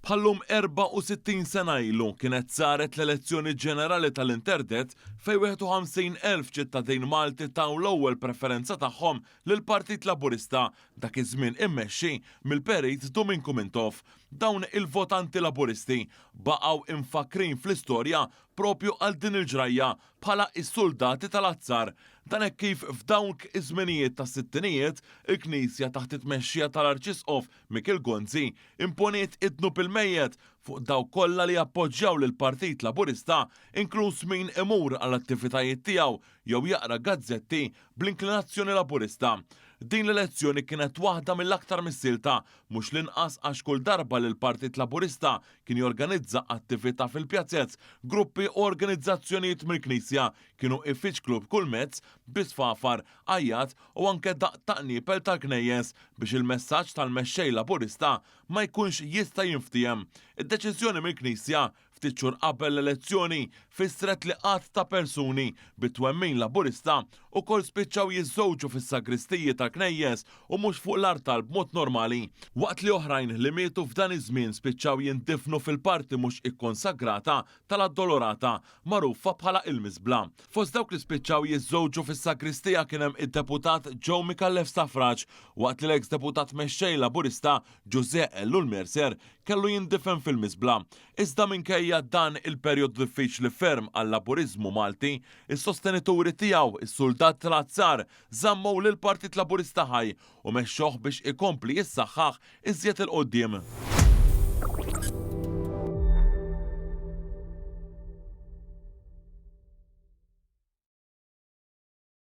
Bħal-lum 64 sena ilu kienet saret l-elezzjoni ġenerali tal-Interdet fejn 51,000 ċittadin Malti taw l-ewwel preferenza tagħhom lill-Partit Laburista, dak iż-żmien immexxi mill-Perit Duminku Mintoff. Dawn il-votanti Laburisti baqgħu imfakkrin fl-istorja propju għal din il-ġrajja bħala s-suldati tal-azzar. Dan hekk kif f'dawk iż-żminijiet tas-sittinijiet, il-Knisja taħt it-tmexxija tal-Arċisqof Mikiel Gonzi imponiet id-dnub il-mejjet fuq dawk kollha li jappoġġjaw lill-Partit Laburista inkluż min imur għall-attivitajiet tiegħu jew jaqra gazzetti bl-inklinazzjoni Laburista. Din l-elezzjoni kienet waħda mill-aktar missielta, mhux l-inqas għax kull darba li l-Partit Laburista kien jorganizza attività fil-pjazez, gruppi u organizzazzjonijiet mill-Knisja kienu ifiġklu b'kull mezz, bi sfafar, għajjat u anke daqq ta' qniepel tal-knejjes biex il-messaġġ tal-Mexxej Laburista ma jkunx jista' jinftiehem. Id-deċiżjoni mill-Knisja ftit xhur qabel l-elezzjoni fissret li għadd ta' persuni bi twemmin Laburista ukoll spiċċaw jiżżewġu fis-sagristiji tal-knejjes u mhux fuq l-artal b'mod normali, waqt li oħrajn li mietu f'dan iż-żmien spiċċaw jindifnu fil-parti mhux ikkonsagrata tal-Addolorata, magħrufa bħala il-Miżbla. Fost dawk li spiċċaw jiżżewġu fis-sagristija kien hemm id-Deputat Joe Micallef Stafrace, waqt li l-eks Deputat Mexxej Laburista Ġużè Ellul Mercer kellu jindifen fil-miżbla. Iżda minkejja dan il-perjodu diffiċli ferm għal-Laburiżmu Malti, is-sostenituri tiegħu, is-suldat tal-azzar, żammew lill-Partit Laburista ħaj u mexxuh biex ikompli jissaħħaħ iżjed 'il quddiem.